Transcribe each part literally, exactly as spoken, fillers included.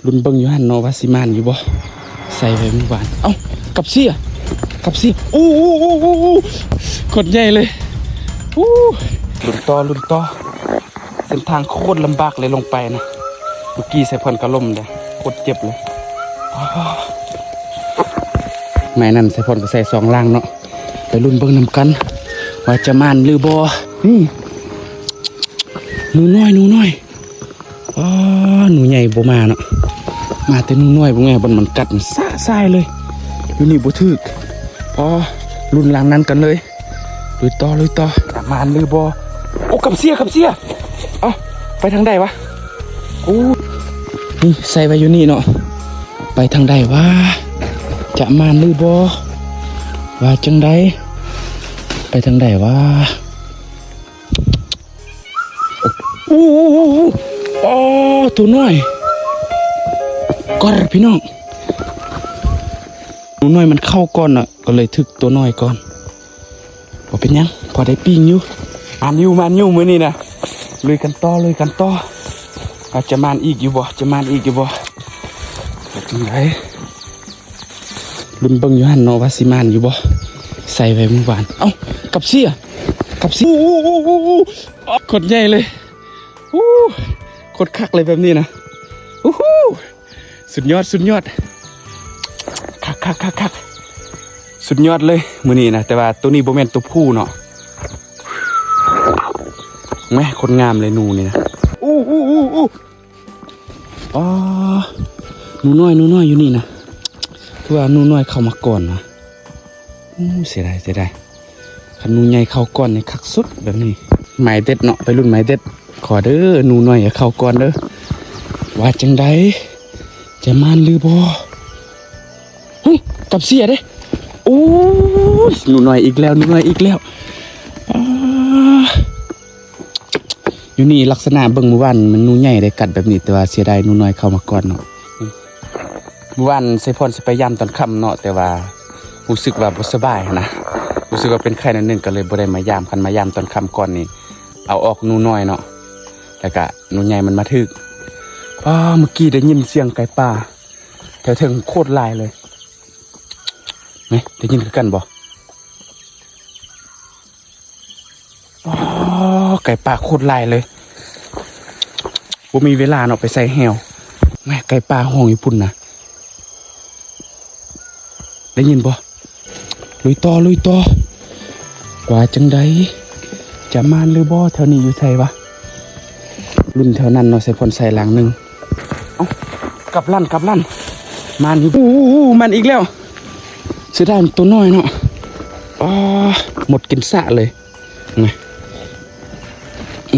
ลุ้นเบิ่งอยู่หั่นเนาะว่าสิหมานอยู่บ่ ใส่ไว้เมื่อวาน เอ้า กับเสีย กับเสีย อู้อู้อู้อู้อู้ โคตรใหญ่เลย อู้ ลุ้นต่อ ลุ้นต่อ เส้นทางโคตรลำบากเลยลงไปนะ เมื่อกี้สายพรก็ล้มเลย โคตรเจ็บเลย อ้าว ไม้นั่นสายพรก็ใส่สองลังเนาะ ไปลุ้นเบิ่งนำกัน ว่าจะหมานหรือบ่ นี่ หนูน้อย หนูน้อย อ้า หนูใหญ่บ่มาเนาะ มาแต่หนูน้อยบ่แม่น บ่อนมันกัดมันสะสายเลย อยู่นี่บ่ถืก อ้อ ลุ้นลังนั้นกันเลย ลุยต่อ ลุยต่อ จะหมานหรือบ่ โอ้ กับเสีย กับเสีย เอ้า ไปทางใดวะ โอ้ นี่ใส่ไว้อยู่นี่เนาะ ไปทางใดวะ จะหมานหรือบ่ ว่าจังใด ไปทางใดวะ โอ้โห โอ้โห โอ้โห อ๋อ ตัวน้อย ก่อนพี่น้อง ตัวน้อยมันเข้าก่อนน่ะ ก็เลยถืกตัวน้อยก่อน บ่เป็นหยัง พอได้ปิ้งอยู่ หมานอยู่ หมานอยู่มื้อนี้นะ ลุยกันต่อ ลุยกันต่อ อาจจะหมานอีกอยู่บ่ จะหมานอีกอยู่บ่ เป็นจั่งใด ลุ้นเบิ่งอยู่หั่นเนาะว่าสิหมานอยู่บ่ ใส่ไว้เมื่อวาน เอ้า กับเสีย กับเสีย โอ้โห โอ้โห โอ้โห โอ้โห โคตรใหญ่เลย โอ้โห โคตรคักเลยแบบนี้นะ โอ้โห สุดยอด สุดยอด คัก คัก คัก คัก สุดยอดเลยมื้อนี้นะ แต่ว่าตัวนี้บ่แม่นตัวผู้เนาะ แม่ โคตรงามเลยหนูนี่นะ อู้อู้อู้อู้ อ๋อ หนูน้อย หนูน้อยอยู่นี่นะ คือว่าหนูน้อยเข้ามาก่อนนะ อู้ เสียดาย เสียดาย คันหนูใหญ่เข้าก่อนนี่คักสุดแบบนี้ หมายเด็ดเนาะ ไปลุ้นหมายเด็ด ขอเด้อ หนูน้อยอย่าเข้าก่อนเด้อ ว่าจังใด จะหมานหรือบ่ หึ กับเสียเด้ โอ้ย หนูน้อยอีกแล้ว หนูน้อยอีกแล้ว อ้า อยู่นี่ลักษณะเบิ่งมื้อวานมันหนูใหญ่ได้กัดแบบนี้ แต่ว่าเสียดายหนูน้อยเข้ามาก่อนเนาะ มื้อวานสายพรสิไปยามตอนค่ำเนาะ แต่ว่ารู้สึกว่าบ่สบายหั้นนะ รู้สึกว่าเป็นไข้หน่อยหนึ่ง ก็เลยบ่ได้มายาม คันมายามตอนค่ำก่อนนี่ เอาออกหนูน้อยเนาะ แล้วก็หนูใหญ่มันมาถืก อ้า เมื่อกี้ได้ยินเสียงไก่ป่า แถวเทิงโคตรหลายเลย นี่ ได้ยินคือกันบ่ อ๋อ ไก่ป่าโคตรหลายเลย บ่มีเวลาเนาะไปใส่แฮว แม่ ไก่ป่าฮ้องอยู่พุ้นนะ ได้ยินบ่ ลุยต่อ ลุยต่อ ว่าจังใด จะหมานหรือบ่ แถวนี้อยู่ไสวะ ลุ้นแถวนั้นเนาะ สายพรใส่ลังหนึ่ง เอ้า กลับลั่น กลับลั่น หมานอยู่ อู้อู้อู้ หมานอีกแล้ว เสียดายมันตัวน้อยเนาะ อ๋อ หมดกินสะเลย นี่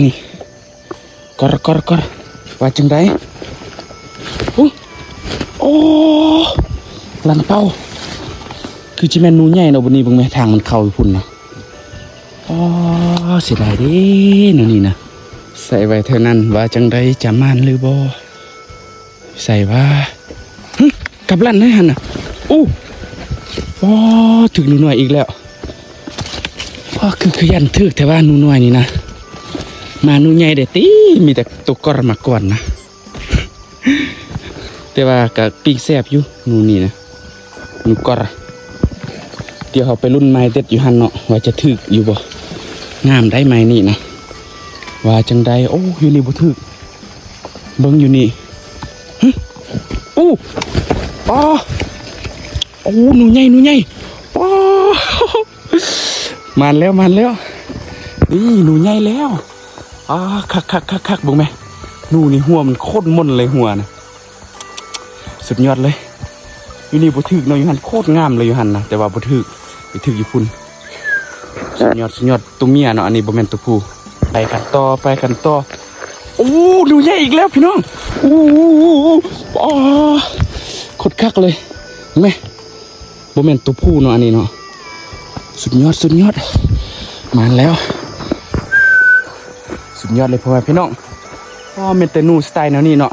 นี่ กอด กอด กอด ว่าจังใด อู้ โอ้ ลันเป้า คือจิแม่นหนูใหญ่เนาะ บัดนี้เบิ่งแม่ ทางมันเข้าอยู่พุ้นเนาะ อ๋อ เสียดายเด้เนาะนี่นะ ใส่ไว้เท่านั้น ว่าจังใด จะหมานหรือบ่ ใส่ว่า หึ กลับลั่นเลยหั่นน่ะ อู้ ว้า ถืกหนูน้อยอีกแล้ว ว้า คือ คือยันถืกแท้ว่าหนูน้อยนี่นะ มาหนูใหญ่เด้ติ มีแต่ตัวกอดมาก่อนนะ แต่ว่าก็ปิ้งแซ่บอยู่หนูนี่นะ หนูกอด เดี๋ยวเฮาไปลุ้นไม้เด็ดอยู่หั่นเนาะ ว่าจะถืกอยู่บ่ งามได้ไม้นี่นะ ว่าจังใด โอ้ อยู่นี่บ่ถืก เบิ่งอยู่นี่ หึ อู้ อ๋อ โอ้ หนูใหญ่ หนูใหญ่ อ๋อ หมานแล้ว หมานแล้ว นี่ หนูใหญ่แล้ว อ๋อ คัก คัก คัก คัก เบิ่งแม่ หนูนี่หัวมันโคตรม่นเลยหัวนะ สุดยอดเลย อยู่นี่บ่ถืกเนาะ อยู่หั่นโคตรงามเลยอยู่หั่นนะ แต่ว่าบ่ถืก ไปถืกอยู่พุ้น สุดยอด สุดยอด ตัวเมียเนาะ อันนี้บ่แม่นตัวผู้ ไปกันต่อ ไปกันต่อ โอ้ หนูใหญ่อีกแล้วพี่น้อง โอ้โห อ๋อ โคตรคักเลย แม่ บ่แม่นตัวผู้เนาะ อันนี้เนาะ สุดยอด สุดยอด หมานแล้ว สุดยอดเลยพ่อแม่พี่น้อง อ๋อ แม่นแต่หนูสไตล์แนวนี้เนาะ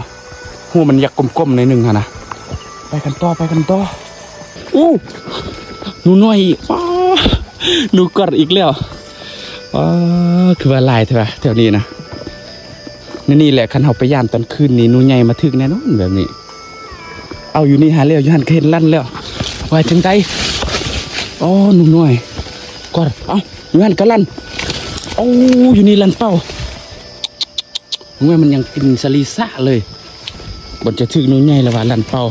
หัวมันอยากกลมๆหน่อยหนึ่งหั่นนะ ไปกันต่อ ไปกันต่อ อู้ หนูน้อยอีก อ้า หนูกอดอีกแล้ว อ้า คือว่าหลายแท้วะแถวนี้นะ นี่ นี่แหละ คันเฮาไปยามตอนคืนนี่ หนูใหญ่มาถืกแน่นอนแบบนี้ เอาอยู่นี่หาแล้ว อยู่หั่นก็เห็นลันแล้ว ว่าจังใด๋ อ๋อ หนูน้อย กอด เอ้า อยู่หั่นก็ลัน โอ้ อยู่นี่ลันเป้า เมื่อมันยังกินสลีสะเลย บ่จะถืกหนูใหญ่แล้วว่าลันเป้า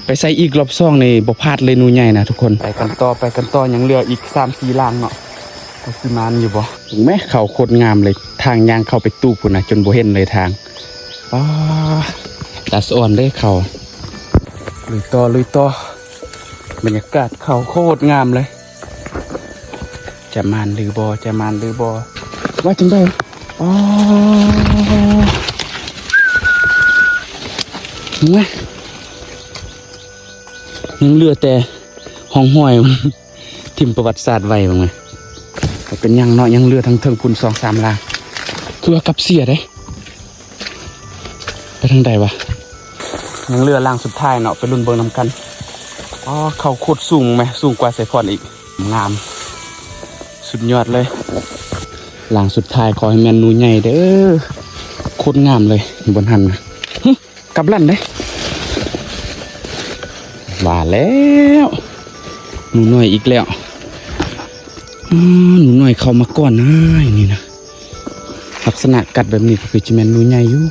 ไปใส่อีกรอบสองนี่บ่พลาดเลยหนูใหญ่นะทุกคน ไปกันต่อ ไปกันต่อ ยังเหลืออีกสามสี่หลังเนาะ ก็สิหมานอยู่บ่ เห็นไหม เขาโคตรงามเลย ทางย่างเข้าไปตู้พุ้นนะ จนบ่เห็นเลยทาง ป๊า ตาสะอ่อนเด้เขา ลุยต่อ ลุยต่อ บรรยากาศเขาโคตรงามเลย จะหมานหรือบ่ จะหมานหรือบ่ ว่าจังใด๋ อ๋อ เห็นไหม ยังเหลือแต่ห้องห้อยมัน ถิ่มประวัติศาสตร์ไว้บ้างไหม ก็เป็นหยังเนาะ ยังเหลือทั้งเทิงพุ้นสองสามหลัง คือว่ากลับเสียเด้ ไปทางใด๋วะ ยังเหลือหลังสุดท้ายเนาะ ไปลุ้นเบิ่งนำกัน อ๋อ เขาโคตรสูงไหม สูงกว่าสายพรอีก งาม สุดยอดเลย หลังสุดท้ายขอให้แม่นหนูใหญ่เด้อ โคตรงามเลย บนหั่นนะ หึ กลับลันเด้ ว่าแล้ว หนูน้อยอีกแล้ว อืม หนูน้อยเข้ามาก่อนนะ นี่นะ ลักษณะกัดแบบนี้ก็คือจะแม่นหนูใหญ่อยู่